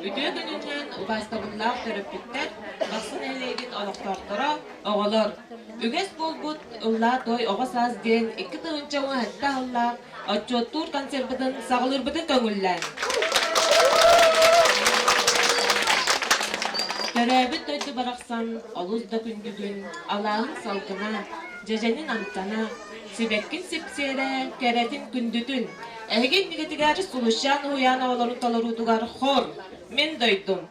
Үтүө күнүнэн убаастабыллаах төрөппүттэр, Бахсы нэһилиэгин олохтоохторо, оҕолор! Үгэс буолбут Ыллаа той оҕо саас диэн 2017 сыллаах отчуоттуур концерпытын саҕалыырбытын көҥүллээн. Төрөөбүт дойду барахсан олус да күндүгүн, алааһын салгына, дьэдьэнин амтана, сибэккин сипсиэрэ, кэрэтин күндүтүн, эһиги иннигитигэр Сулусчаан уһуйаан оҕолорун толоруутугар хор, мин дойдум.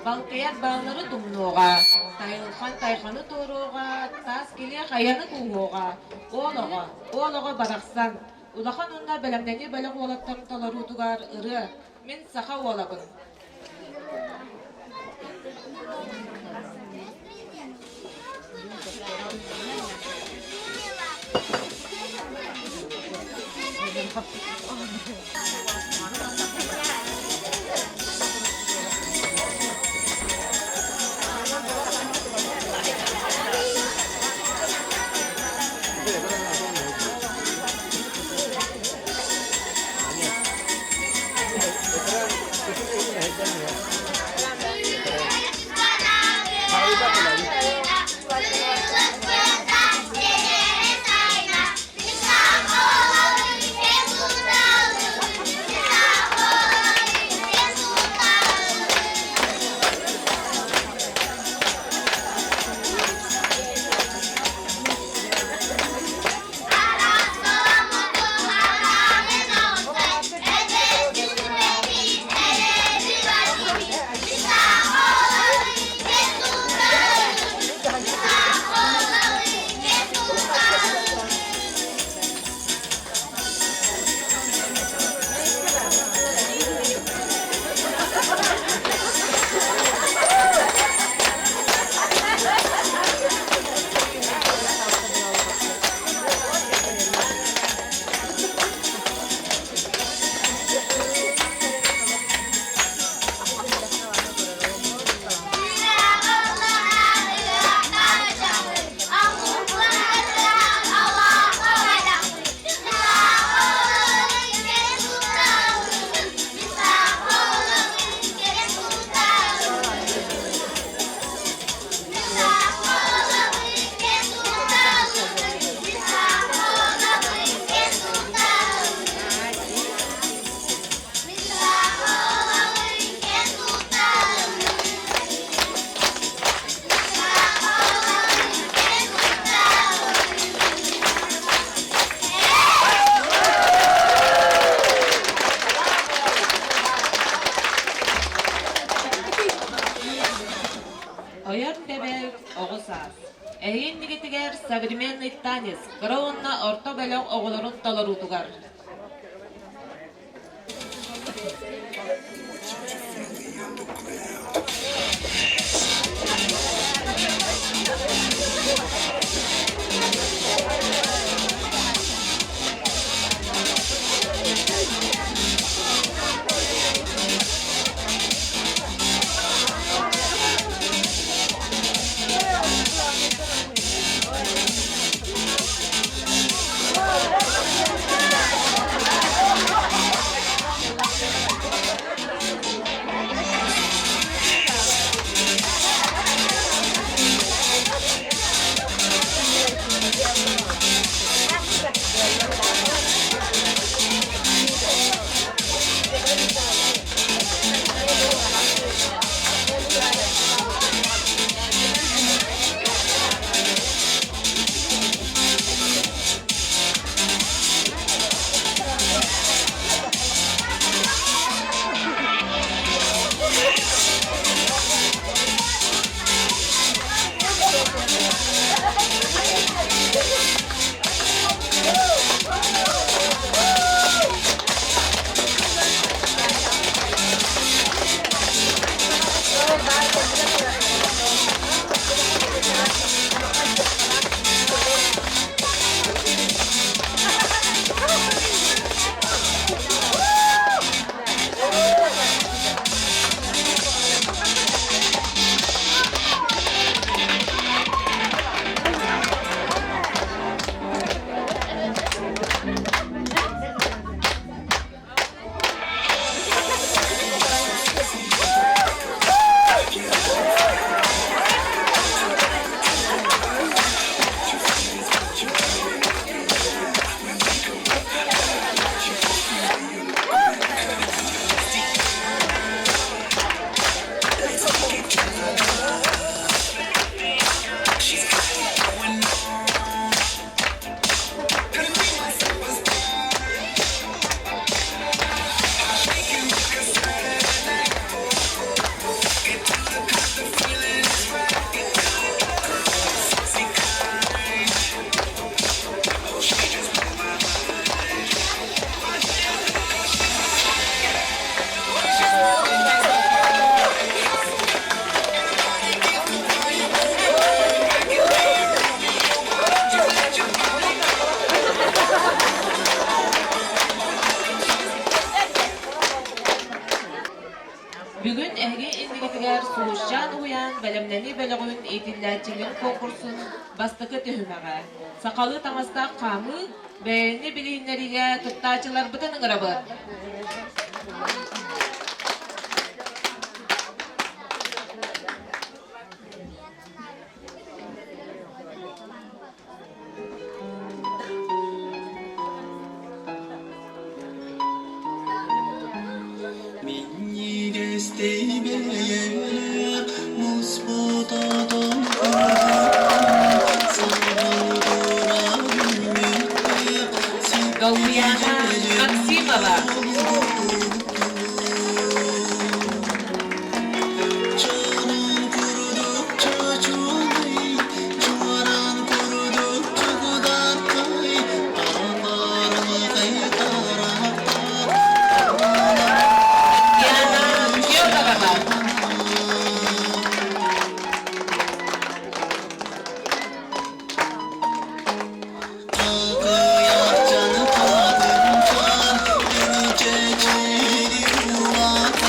Балкыйар бааллары тумнуоҕа, Тайылхан тайҕаны туоруоҕа, Таас килиэ хайаны кууһуоҕа, Уол оҕо, уол оҕо барахсан, Улахан уонна бэлэмнэнии бөлөх уолаттарын толоруутугар ырыа «Мин саха уолабын». Ойор тэбэр оҕо саас. Эһиил иннигитигэр современный танец кыра уонна орто бөлөх оҕолорун толоруутугар. Бүгүн эһиги иннигитигэр Сулусчаан уһуйаан бэлэмнэнии бөлөҕүн иитиллээччилэрин конкурсун бастакы түһүмэҕэ «Сахалыы таҥастаах хаамыы» бэйэни билиһиннэриигэ кыттааччыларбытын ыҥырабыт. Минньигэстэй бэйэлээх муспут отон Долгуйаана Максимова. Чорон курдук чочуонай, чуоран курдук чугударкай, апарматай тарахтар, Диана Федорова.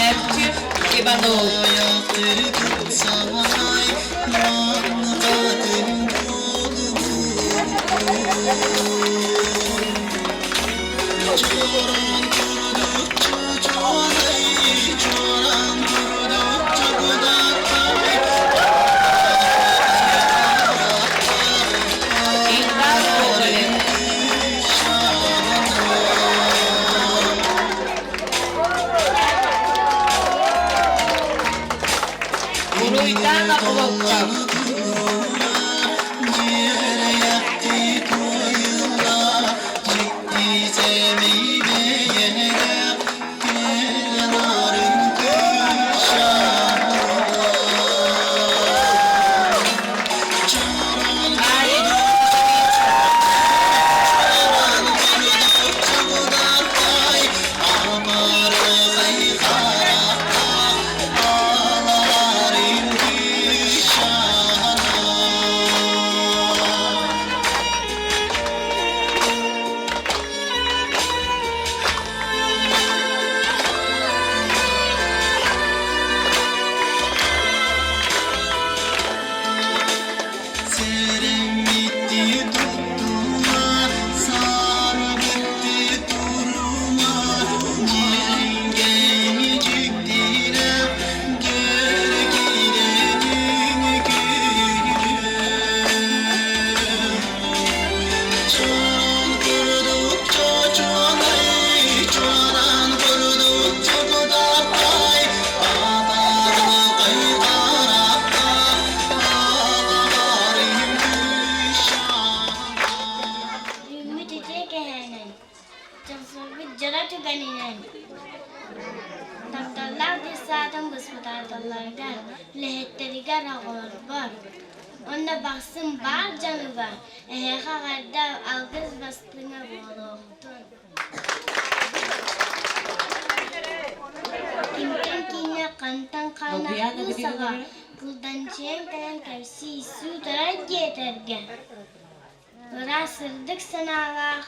Эрчим Иванов. Ильдар Гоголев. Уруйдаана Охлопков. Алик Сэрэммитти туттума, сарбытты турума, дьиэҥҥэ дьиктирэ, дьэркирэниҥ күлүм. Чорон курдук чочуонай, чоран курдук чокутартай, атармакай тарапта, аҕаларым Үүммүт үтүө кэһээнэн, дьолсорбут дьоро түгэнинэн, тапталлаах дьыссаатын быспытааталларыгар, үлэһиттэригэр оҕолорбор уонна бахсым баар дьонугар эһиэхэ эҕэрдэ алгыс бастыҥа буолуохтун. Кимтэн киинэ хантан Долгуйаана хаанахтыы билигин саҕа олорор. кылданчыйан кэлэн кэпсии сүүйтэрэр диэтэргэ Ыраас сырдык санаалаах,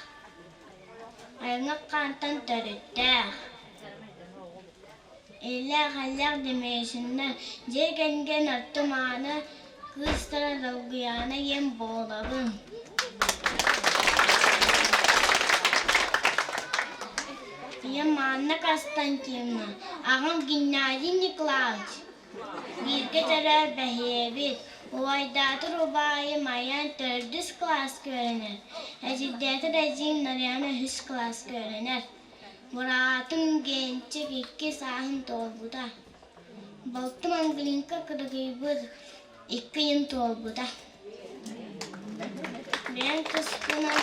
айылҕа хаантан төрүттээх, иллээх-эллээх Демешиннэр дьиэ кэргэн орто мааны кыыстара Долгуйаана диэн буолабын. Ийэм Анна Константиновна, аҕам Геннадий Николаевич Бииргэ төрөөбүт бэһиэбит, убайдаатар убайым Айаан төрдүс кылааска үөрэнэр, эдьиийдээтэр эдьиийим Нарыйаана үһүс кылааска үөрэнэр. Быраатым Генчик икки сааһын туолбута. Балтым Ангелинка кыргыйбыт икки ыйын туолбута. Бэйэм туспунан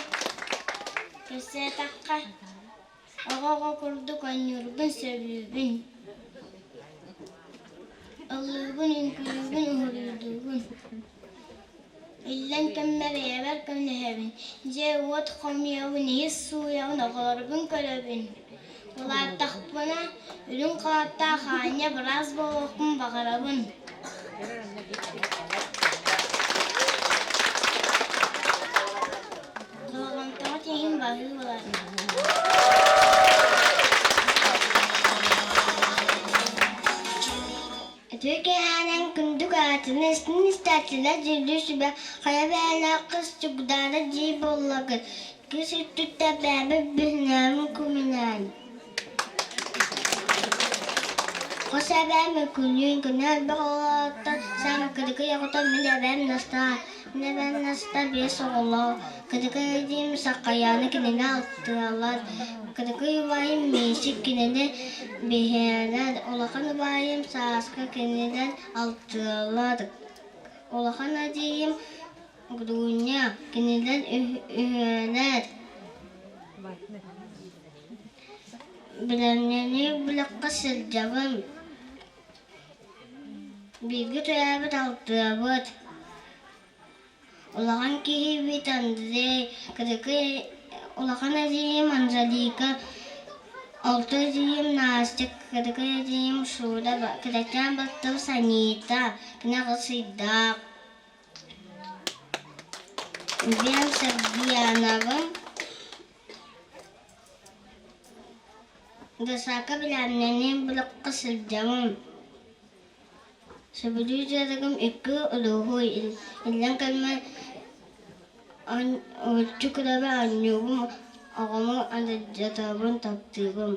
кэпсээтэххэ, оҕо-оҕо курдук оонньуурбун сөбүлүүбүн. Ыллыыбын, үҥкүүлүүбүн, уһуруйдуубун. Иллэҥ кэммэр ийэбэр көмөлөһөбүн, дьиэ-уот хомуйабын, иһит сууйабын, оҕолорбун көрөбүн. Улааттахпына үрүҥ халааттаах аанньа быраас буолуохпун баҕарабын. Болҕомтоҕут иһин баһыы буолар. Үтүө киэһээнэн күндү аатынан истиҥ истээччилэр дьүүллүүр сүбэ хайа бэйэлээх кыс Чугдаара дии буоллаҕыт, кыс өттүттэн бэйэбит биһинээмин күмүнээн Хос эбээм Өкүлүүн күнэ элбэх оҕолооттон саамай кыракый оҕото мин эбээм Настаа. Мин эбээм Настаа биэс оҕолоох. Кыракый эдьиийим Сахайаана кинини алтыалар. Кыракый убайым Миисик кинини биһиэлэр. Улахан убайым Сааска кинилэр алтыалар. Улахан эдьиийим Груня кинилэр үһүөлэр. Бэлэмнэнии бөлөххө сылдьабын. Бииргэ төрөөбүт алтыабыт. Улахан киһибит Андрей, кыракый улахан эдьиийим Анжелика, алта эдьиийим Настя, кыракый эдьиийим Шура, кырачаан балтым Санита, кини аҕыс ыйдаах. Бэйэм Саргыяновым Досаака бэлэмнэнии бөлөххө сылдьабын. Сөбүлүүр дьарыгым икки уруһуй, иллэҥ кэммэр уһуччу күрэҕи оонньуубун, оҕону аралдьытабын, таптыыбын.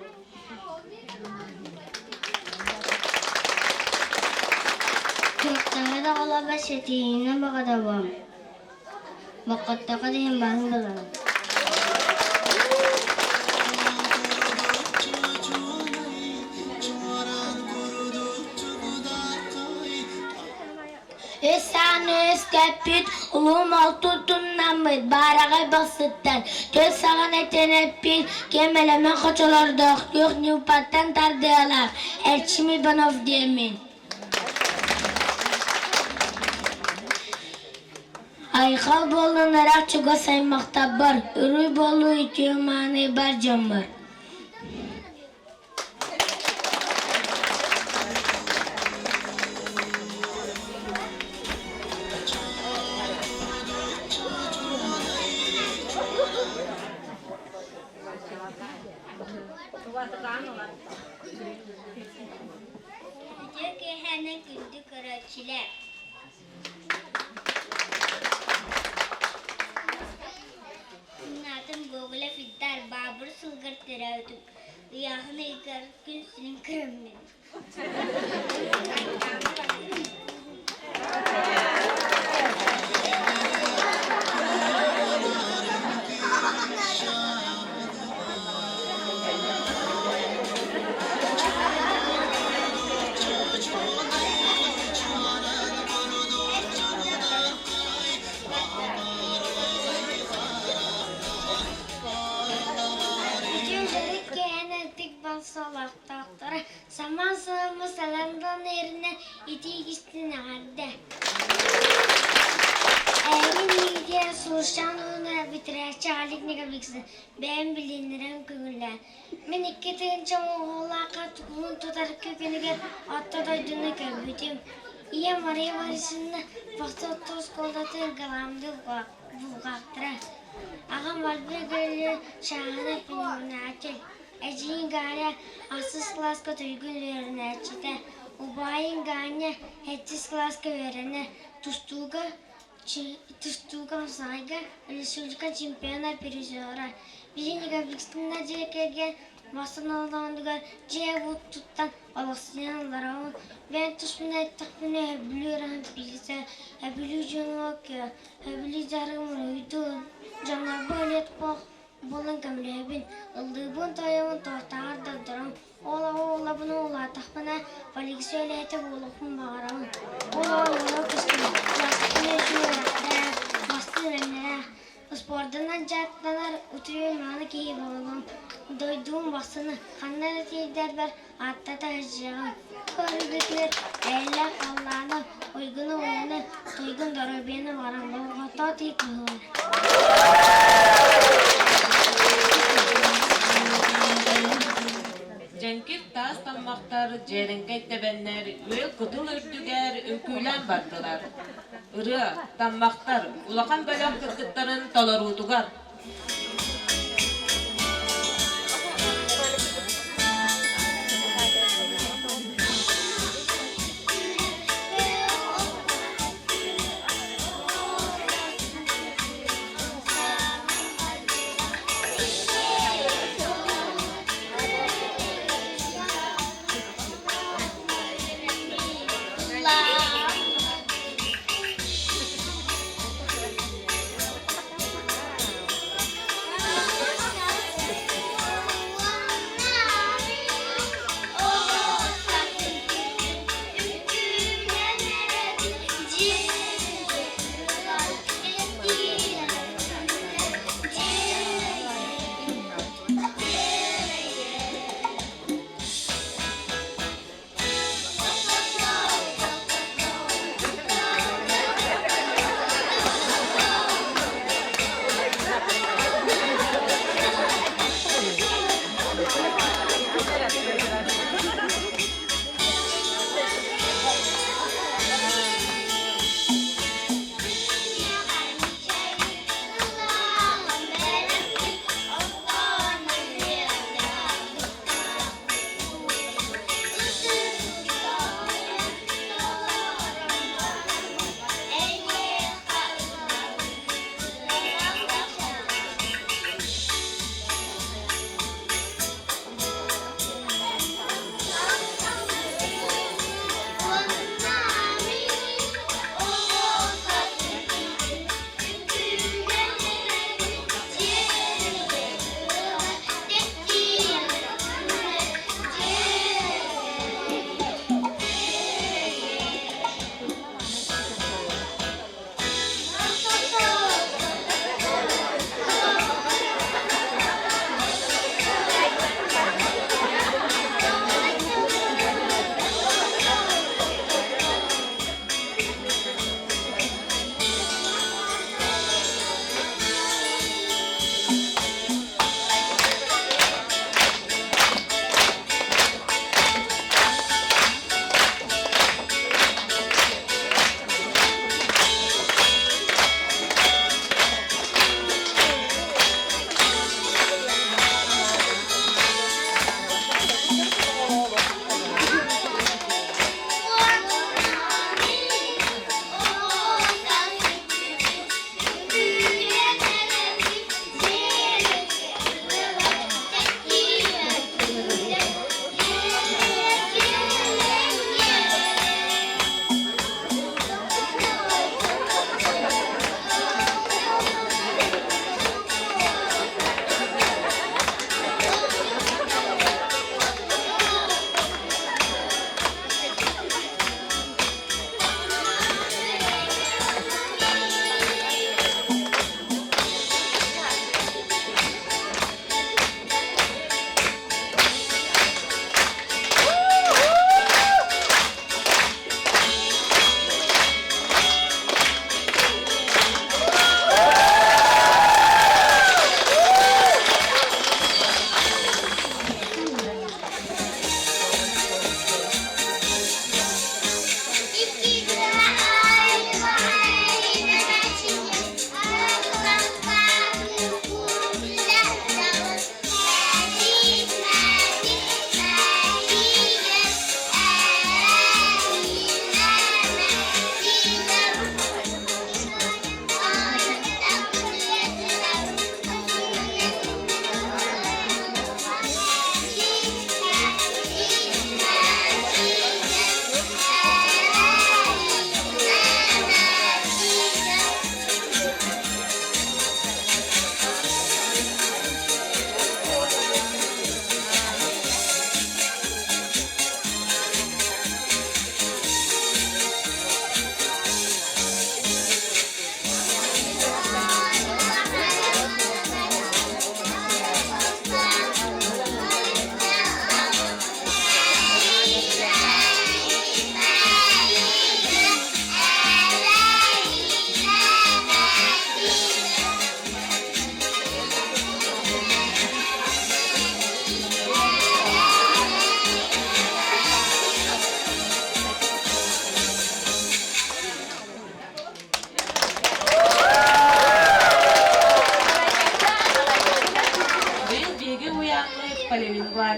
Туохтааҕар оҕолорбор ситиһиини баҕарабын. Боккоттоҕо иһин баһын булабын. Үс аан үөскэппит улуу малтутуннаммыт баараҕай бахсыттар, төл саҕана тэнэппит кэм элэмэн хочолордоох күөх ньууппаттан тардыалаах Эрчим Иванов диэммин. Айхал буоллун ыраах чугас аймахтарбар, уруй буоллун үтүө мааны бар дьоммор. Үтүө киэһээнэн күндү көрөөччүлэр! Аатым Гоголев Ильдар, Баабыр сылгар төрөөбүтүм. Ыйааһын ыйыгар күн сирин көрөммүн. Үтүөлэрик кэһэн балсалаахтаахтара самаан сылыммыт саландан эринэ итии-истин эҕэрдэ. Эйигин миигин Сулусчаан уонна бүтэрээччи Алик Николаевич бэйэм билиннэрэн көҥүллээн. Мин 2000 оҕолоохха кулун тутар күнүгэр орто дойдуну көрбүтүм. Ийэм Мария Борисовна Бахсы орто оскуолатын галамды булгаахтара. Аҕам Альберт Гаврильевич чааһынай пневмоначаль. Эдьиийим Галя ахсыс кылааска туйгун үөрэнээччитэ. Убайым Ганя сэттис кылааска үөрэнэр. Тустууга Тустууга Хапсаҕайга республика чемпиона, призера. Биһиги Николаевна дьиэ кэргэн бастан олоҕунугар дьиэ-уот туттан олохсуйан олоробун. Бэйэм туспун эттэхпинэ, сөбүлүүр аһым пицца, сөбүлүүр дьоҥҥо сөбүлүүр дьарыгым уруһуйдуур. Дьоннорбор үлэт буолан көмөлөһөбүн, ыллыыбын-туойабын, туохтааҕар да ордором. Ол оҕо улабын улаатахпына, полиция үлэһитэ буолуохпун баҕарабын. Ол оҕо уола көстүбүт, улааттахпына үчүгэй үөрэхтээх, бастыҥ үлэлээх, спордунан дьарыктанар утуйар мааны киһи буолуом. Дойдум бахсыны ханна да тиийдэрбэр ааттата сылдьыаҕым. Көрүүгүтүгэр эйэлээх халлааны, уйгуну-уйаны, туйгун доруобуйаны баҕаран болҕомтоҕо тиий кыһыллар. Дьэҥкир таас таммахтар, дьиэрэҥкэй тэбэннэр үөл кытыл үрдүгэр үҥкүүлээн бардылар. Ырыа, таммахтар улахан бөлөх кыргыттарын толоруутугар.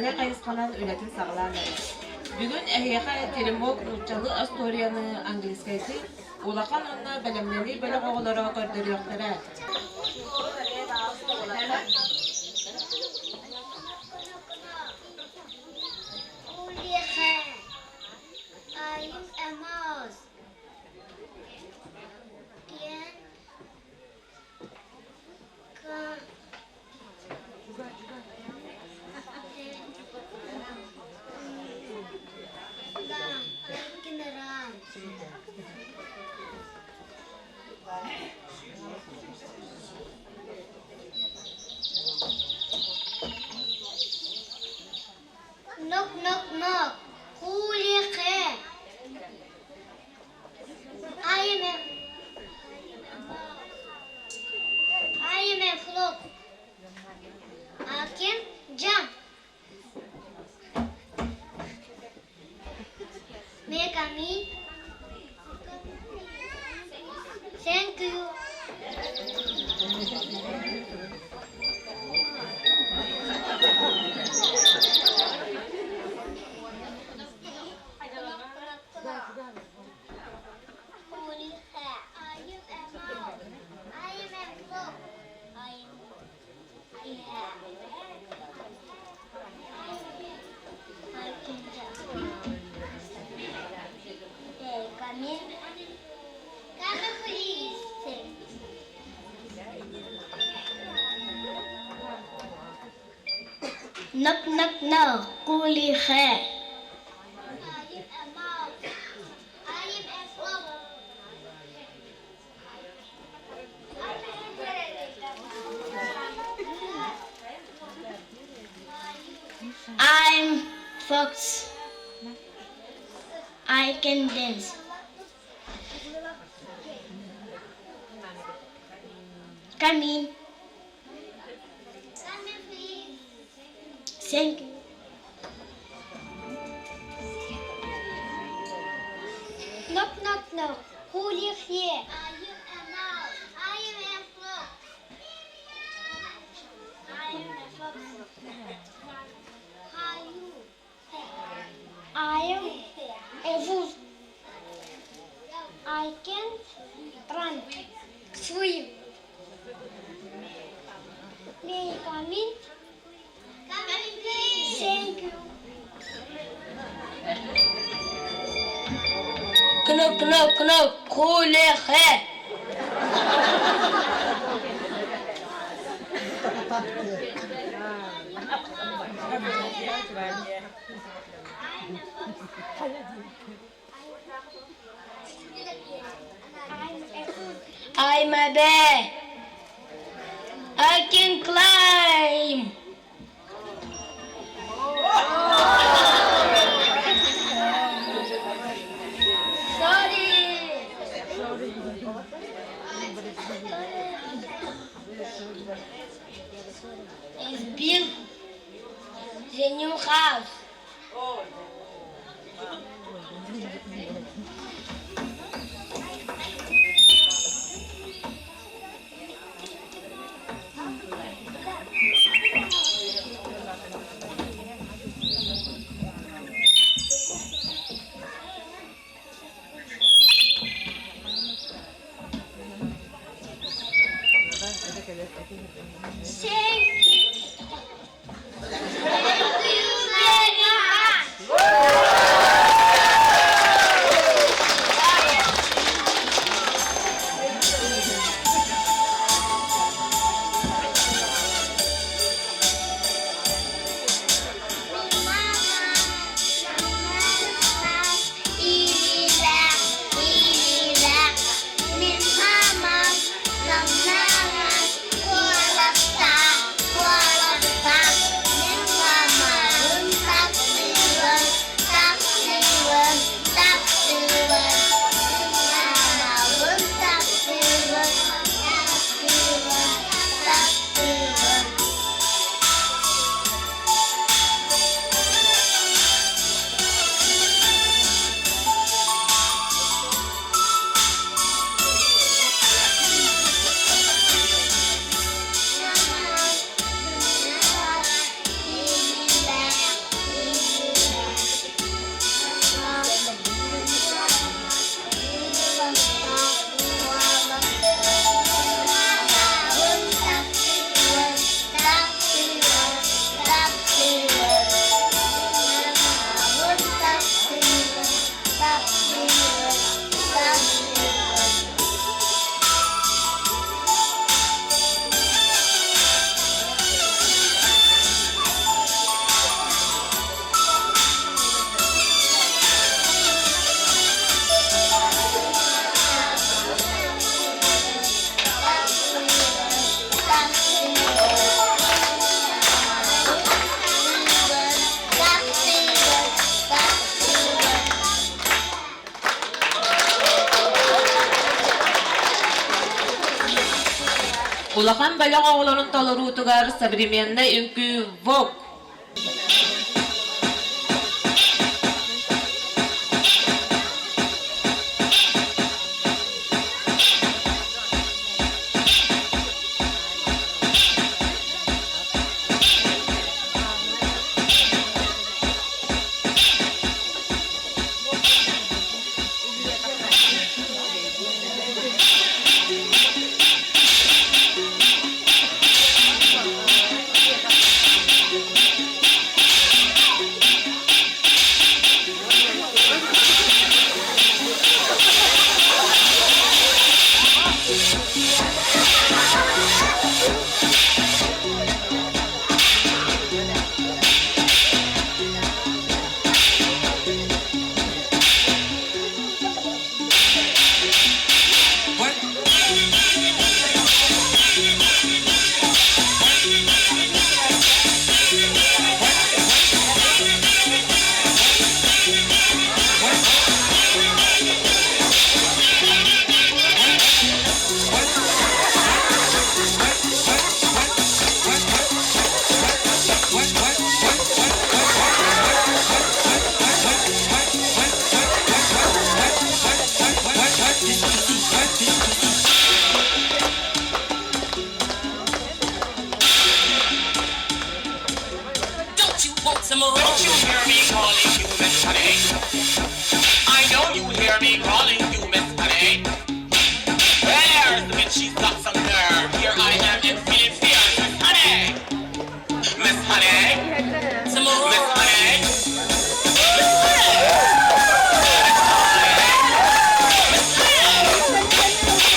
патриотическай хайысханан үлэтин саҕалаан эрэр. Бүгүн эһиэхэ Теремок нууччалыы остуоруйаны английскайдыы улахан уонна бэлэмнэнии бөлөх оҕолоро көрдөрүөхтэрэ. I'm a mouse. Can Knock, knock, knock. Who lives here? I am a I am a frog. I can jump. Make a me. Thank you. Knock, knock, knock. Кули хэ. I'm fox. I can dance. Come in. Thank you. Knock, knock, knock. Who lives here? I am a mouse. I am a frog. I am a fox. How are you? I am a wolf. I can run, swim. May I come in? Come in, please. Thank you. Knock, knock, knock. Who lives here? I'm a bear. I can climb. Sorry. Is built the new house. Thank you. Thank you very much. Улахан бөлөх оҕолорун толоруутугар современнай үҥкүү Vogue. Don't you want some more? Don't you hear me calling you, Miss Honey? I know you hear me calling you, Miss Honey. Where's the bitch? She's got some nerve. Here I am and feeling fierce, Miss Honey. Miss Honey. Some more. Miss Honey. Miss Honey. Miss Honey.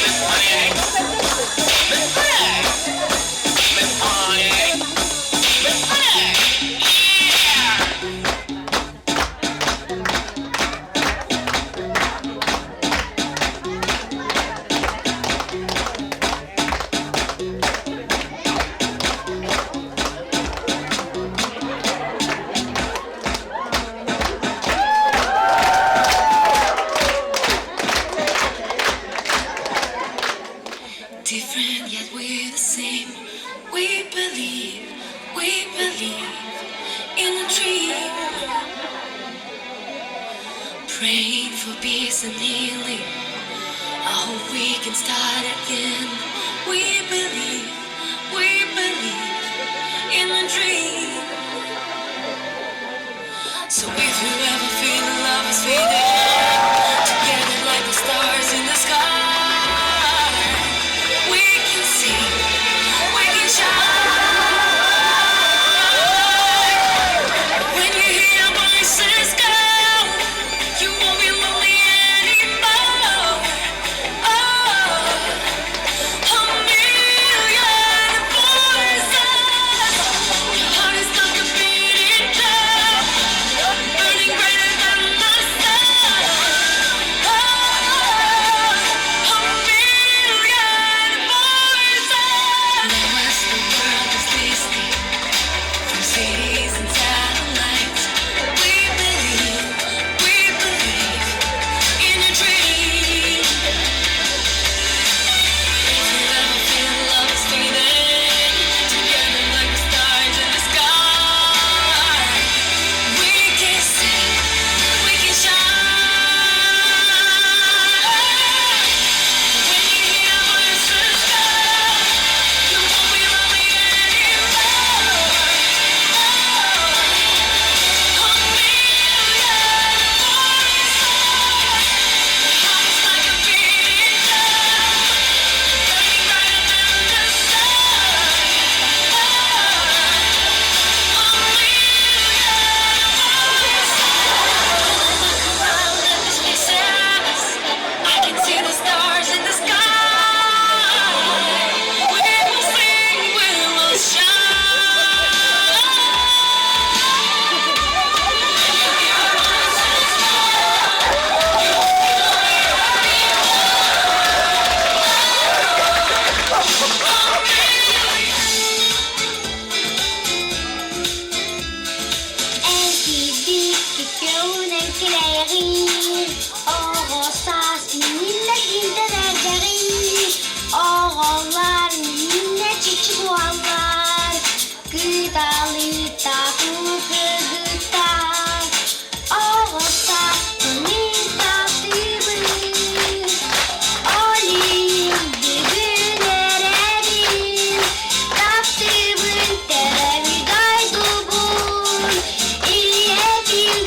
Miss Honey. Miss Honey. Miss Honey. Miss Honey. Yeah! Different yet we're the same. We believe in a dream. Praying for peace and healing. I hope we can start again. We believe in a dream. So if you ever feel love is fading, together like the stars in the sky, we can see, we can shine. When you hear voices go, you won't be lonely anymore. Oh, a million voices. Your heart is like a beating drum, burning brighter than the sun.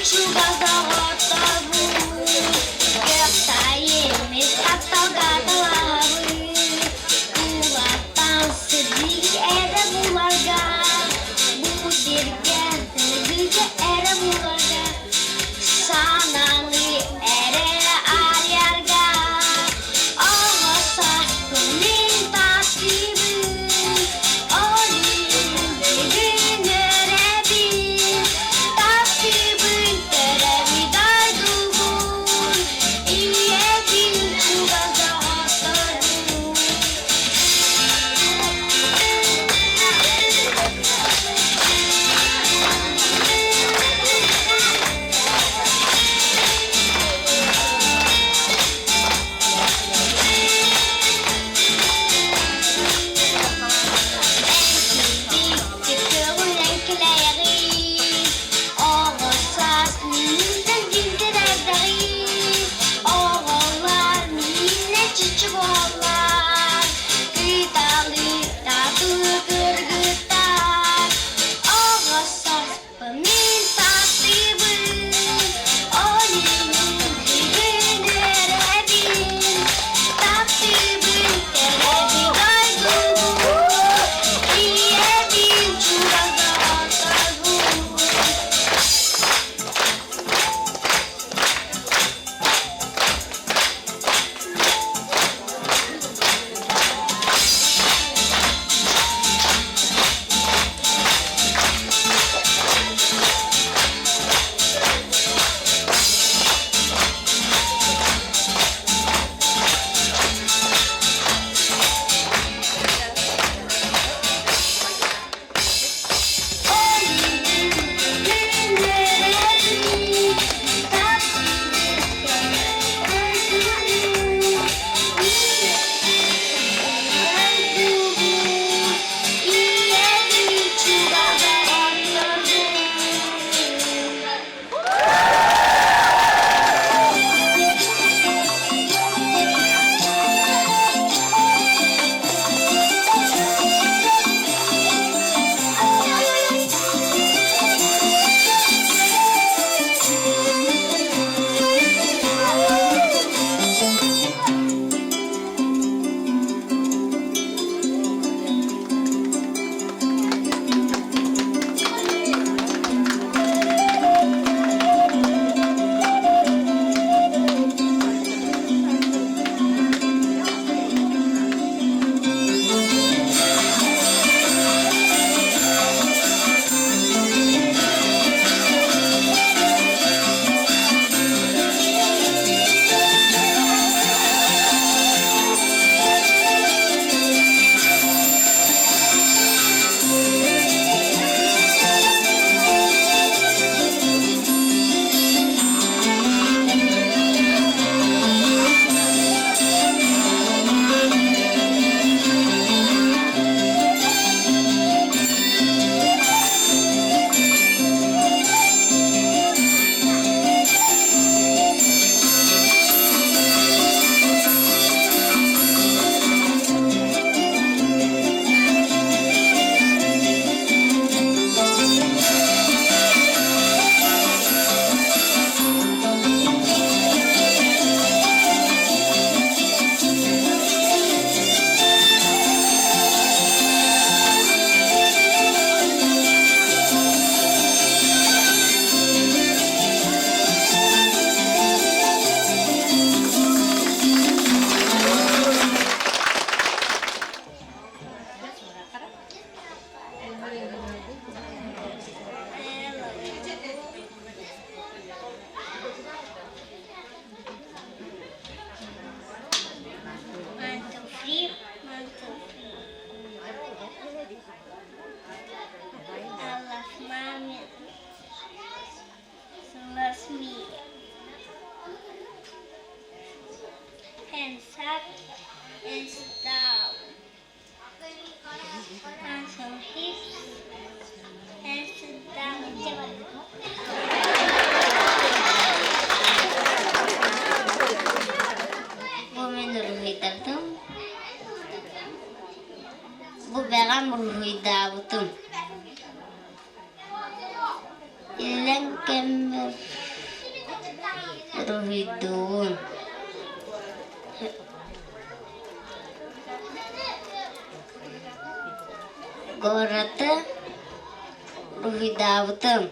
чугас доҕотторбут, Кыахтайыммыт тапталга талаһабыт, Кулаттан сырдыгы эрэ буларга, Бу сиргэ сырдыгы эрэ буларга, Санааны эрэ арыйарга, Оҕо сааспын мин таптыыбын, Олүн бүгүн үөрэбин, Таптыыбын төрөөбүт дойдубун, Ийэбин чугас доҕотторбун. Көҕүлэн кэлээҕин, оҕо саас мииннэн дьиҥкирэрдэҕин, оҕолор мииннэн чиччи буоллар, кыталы тату кыргыттар, оҕо сааспын мин таптыыбын, ол иһин бүгүн үөрэбин, таптыыбын төрөөбүт дойдубун, ийэбин чугас доҕотторбун. One, two, three, one, two, three. I love mommy. She loves me. Hands up and down. Hands on hips, hands down. Бу мин уруһуйдардым. Бу бэҕэм уруһуйдаабытым. Иллэҥ Иллэҥ кэммэр уруһуйдуубун. Гораты уруһуйдаабытым.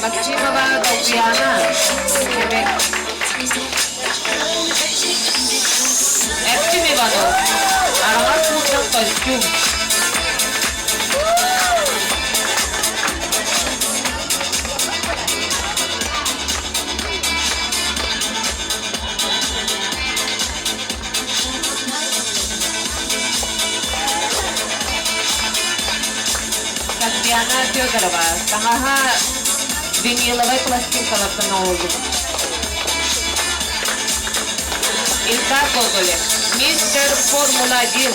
Максимова Долгуяна, Кемек. Эрчим Иванов, Араҥас куурдах костюм. Татьяна Федорова, таҥаһа виниловай пластинкалартан оҥоһуллубут. Ильдар Гоголев, мистер Формула-1.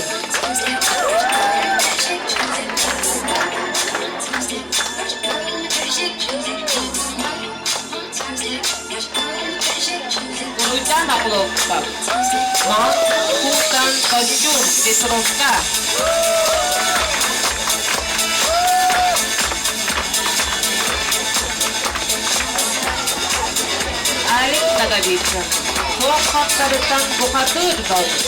Уруйдаан Охлопков, Маҥан куустан костюм, ветровка. Алик Ноговицын, суох хаптарыттан бухатыыр балык.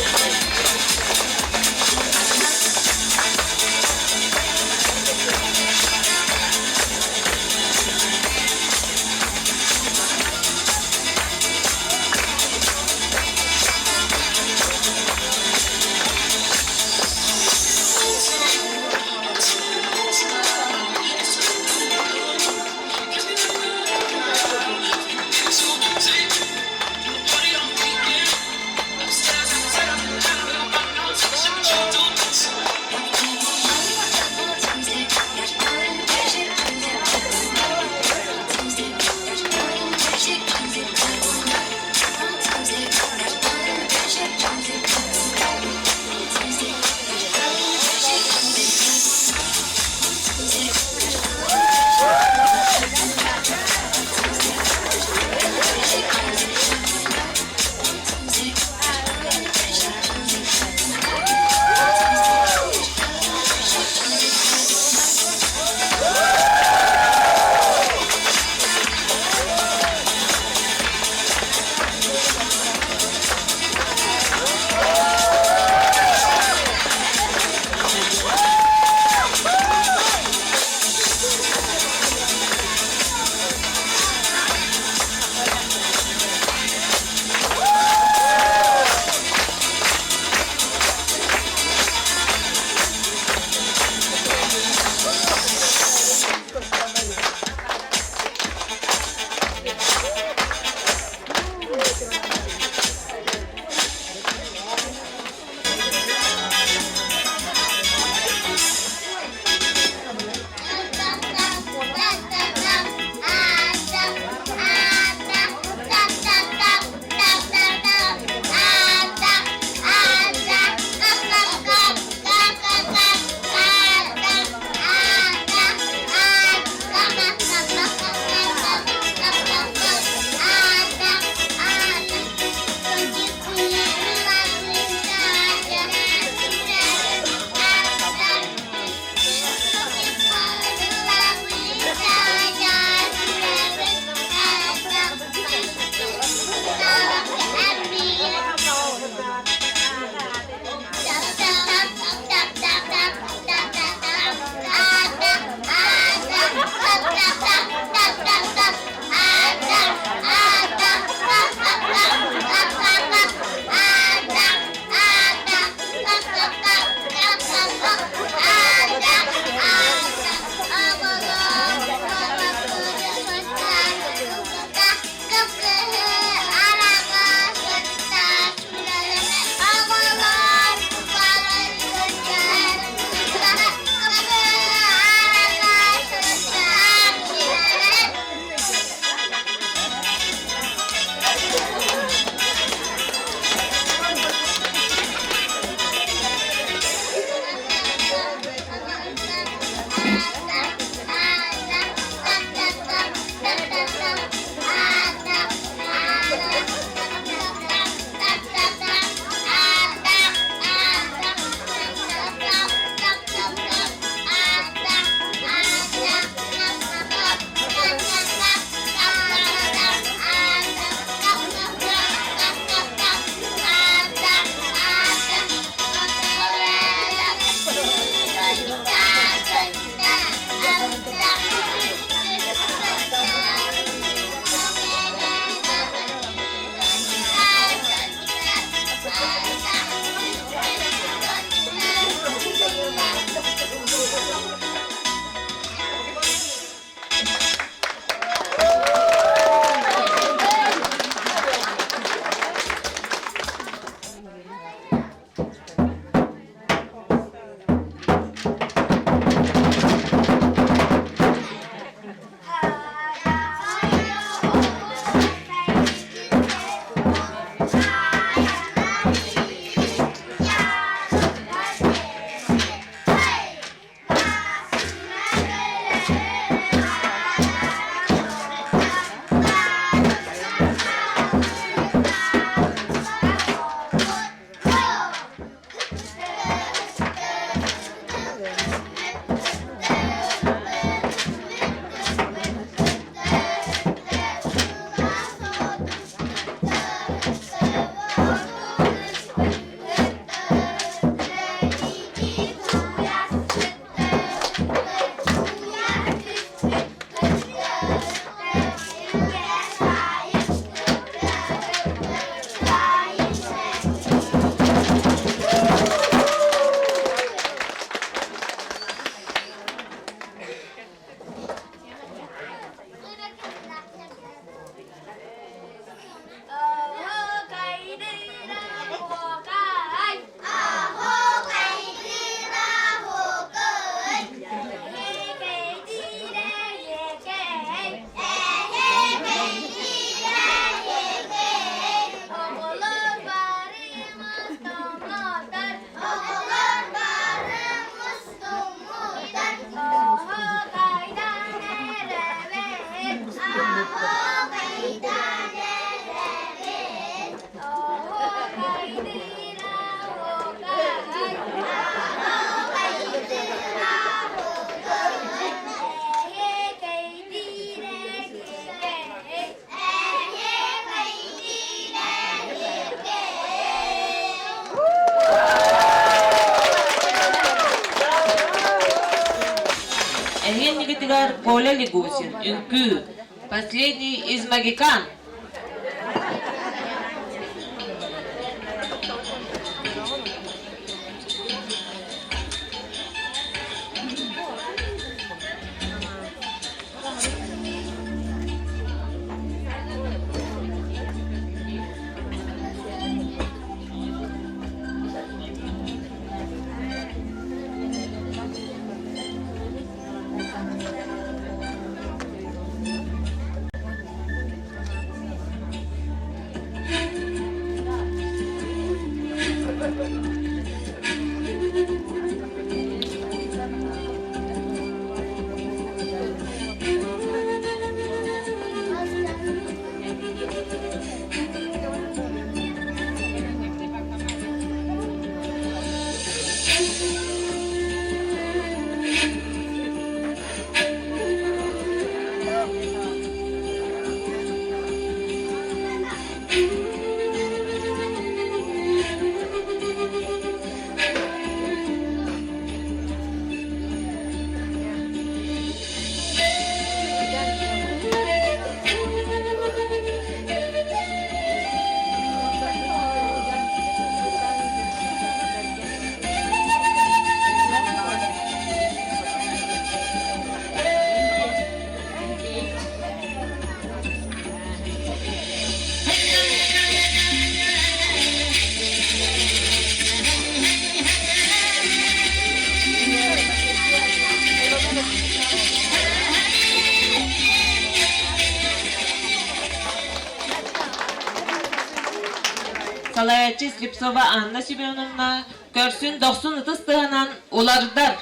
хамаандатыгар Коля Легусин, үҥкүү, Последний из могикан. Салайааччы Слепцова Анна Семеновна көрсүн дохсун ытыс тыаһынан улардар.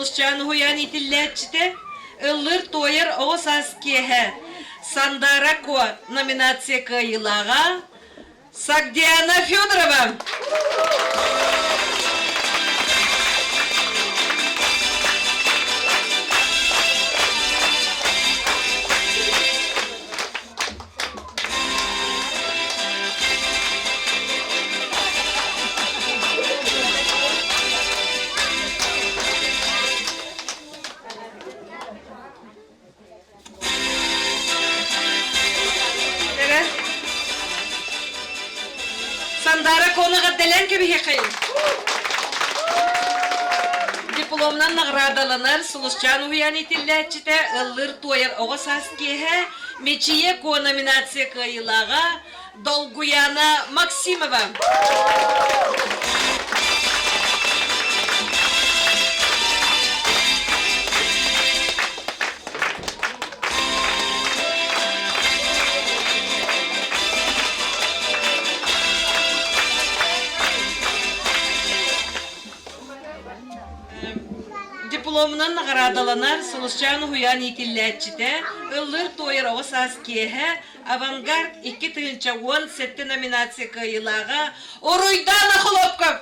Сулусчаан уһуйаан иитиллээччитэ, ыллыыр-туойар оҕо саас киэһэ Сандара Куо номинация кыайыылааҕа Сагдиана Федорова. Сандара Конаҕа дэлэн кэбиһиэхэйин. Дипломунан наҕараадаланар Сулусчаан уһуйаан иитиллээччитэ ыллыыр-туойар оҕо саас киэһэ Мичийэ Куо номинация кыайыылааҕа Долгуяна Максимова. Дипломунан наҕараадаланар Сулусчаан уһуйаан иитиллээччитэ, ыллыыр-туойар оҕо саас киэһэ Авангард 2017 номинация кыайыылааҕа Уруйдаана Хлопков!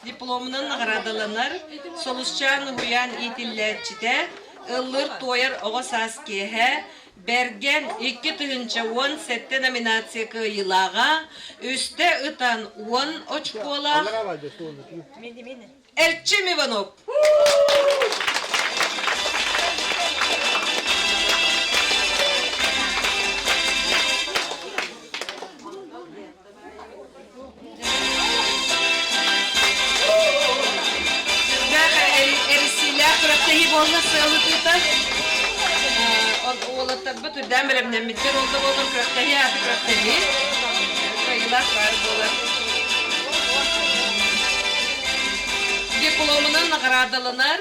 Дипломунан наҕараадаланар Солусчаан уһуйаан иитиллээччитэ, ыллыыр-туойар оҕо саас киэһэ, Бэргэн 2017 номинация кыайыылааҕа, үстэ ытан 10 очколаах Эрчим Иванов. Эрисиилээх күрэхтэһии буолла сыалытыыта. Уолаттарбыт үрдээн бэлэмнэммиттэр ол да буоллар күрэхтэһии ааты күрэхтэһии. Кыайыылаах баар буолар. Дипломунан наҕараадаланар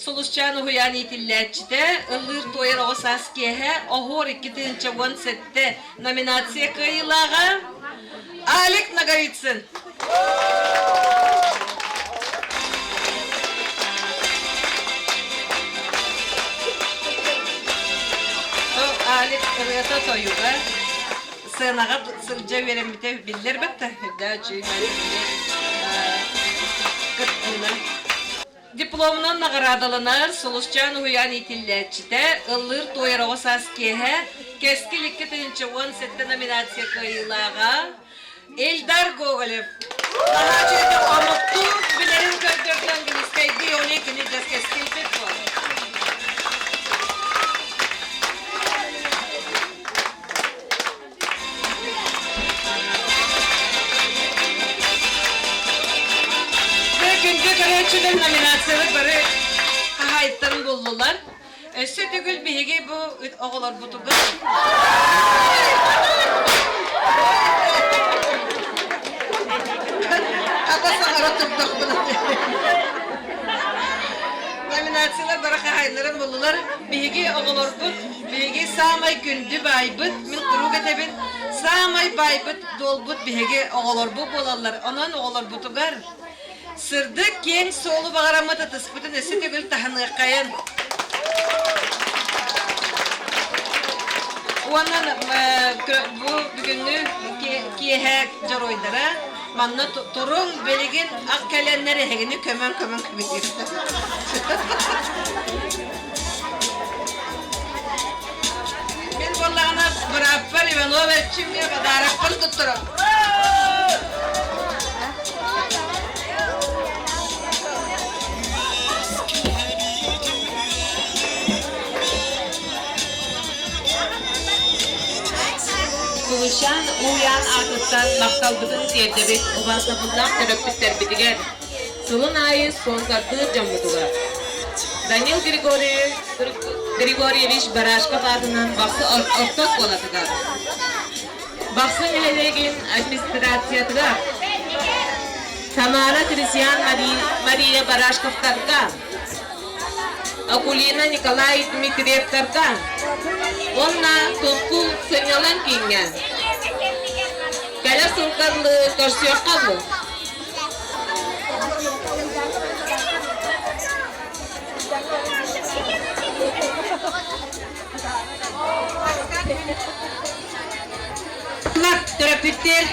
Сулусчаан уһуйаан иитиллээччитэ, ыллыыр-туойар оҕо саас киэһэ, Оһуор 2017 номинация кыайыылааҕа Алик Ноговицын. Алик ырыата тойуга сценаҕа сылдьа үөрэммитэ биллэр бэтта. Да, кыттыына. Дипломунан наҕараадаланар Сулусчаан уһуйаан иитиллээччитэ, ыллыыр-туойар оҕо саас киэһэ, Кэскил 2017 номинация кыайыылааҕа Эльдар Гоголев. Наһаа үчүгэйдик омуктуу билэрин көрдөрдө английскайдыы оны кини дьас кэскилбит буолар. Күндү көрөөччүлэр номинациялар бары хаһаайыттарын буллулар. Өссө төгүл биһиги бу оҕолорбутугар Хата саҥара турдахпына. Номинациялар бары хаһаайыннарын буллулар. Биһиги оҕолорбут Биһиги саамай күндү баайбыт, мин куруук этэбин, саамай баайбыт, дуолбут биһиги оҕолорбут буолаллар. Онон оҕолорбутугар сырдык киэҥ суолу баҕараммыт ытыспытын өссө төгүл таһыныаххайын. Уонна бу бүгүҥҥү киэһэ дьоруойдара манна туруҥ билигин ах кэлэннэр эһигини көмөн-көмөн көмүтүөхтэр. Мин буоллаҕына бырааппар Иванов Эрчимҥэ подарокпын туттарам. Кулучан Уйан аатыттан махталбытын тиэрдэбит убаастабыллаах төрөппүттэрбитигэр, сылын аайы спонсордыыр дьоммутугар. Данил Григорьевич Барашков аатынан Бахсы орто оскуолатыгар, Бахсы нэһилиэгин администрациятыгар. Тамара Крисиан Мария Барашковтарга, Акулина Николай Дмитриевтарга уонна Тускул сынньалаҥ кииҥҥэ кэлэ сылдьарлыы көрсүөххэ дуу. Төрөппүттэр.